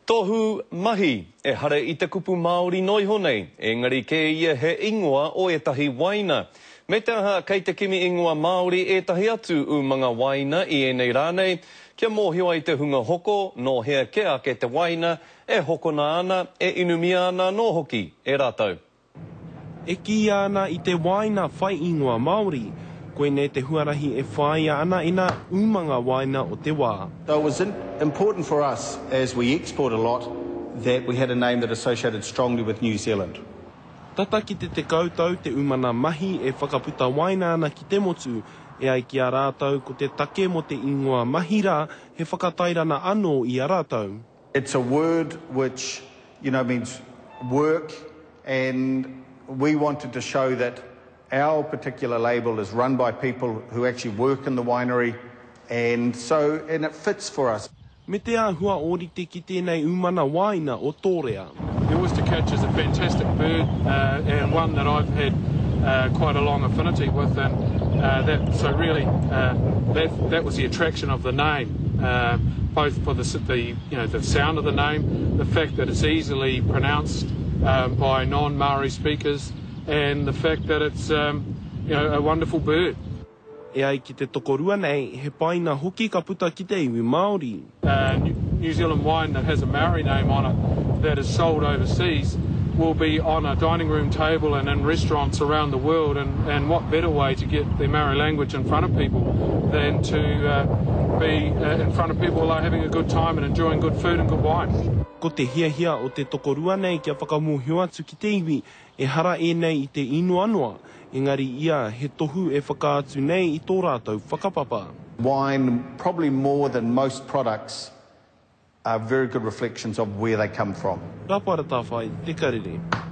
Tohu mahi, ehara i te kupu Māori noa iho nei, engari kē ia he ingoa o ētahi waina. Me te aha, kei te kimi ingoa Māori ētahi atu umanga waina i ēnei rā nei, kia mōhio ai te hunga hoko nō hea kē ake te waina e hokona ana, e inumia ana anō hoki e rātou. E kīia ana i te wāina whai ingoa Māori, koinei te huarahi e whāia ana ina umanga wāina o te wā. So it was important for us as we export a lot that we had a name that associated strongly with New Zealand. Tata ki te 10 tau te umana mahi e whakaputa wāina ana ki te motu, e ai ki a rātou ko te take mō te ingoa mahi rā he whakatairana anō i a rātou. It's a word which you know means work and we wanted to show that our particular label is run by people who actually work in the winery and so and it fits for us. Me te āhua ōrite ki tēnei umana wāina o Tōrea. The oyster catcher is a fantastic bird uh, and one that I've had uh, quite a long affinity with and uh, that so really uh, that that was the attraction of the name uh, both for the, the you know the sound of the name the fact that it's easily pronounced um, by non-Maori speakers and the fact that it's um, you know a wonderful bird. E ai ki te tokorua nei, he paina hoki ka puta ki te iwi Māori. Uh, New Zealand wine that has a Maori name on it that is sold overseas will be on a dining room table and in restaurants around the world and, and what better way to get the Maori language in front of people than to uh, be uh, in front of people while having a good time and enjoying good food and good wine. Ko te hiahia o te tokorua nei kia whakamōhio atu ki te iwi, ehara ēnei i te inoa noa, engari ia he tohu e whakaatu nei i tō rātou whakapapa. Wine, probably more than most products, are very good reflections of where they come from. Rapa Ratawhai, Te Karere.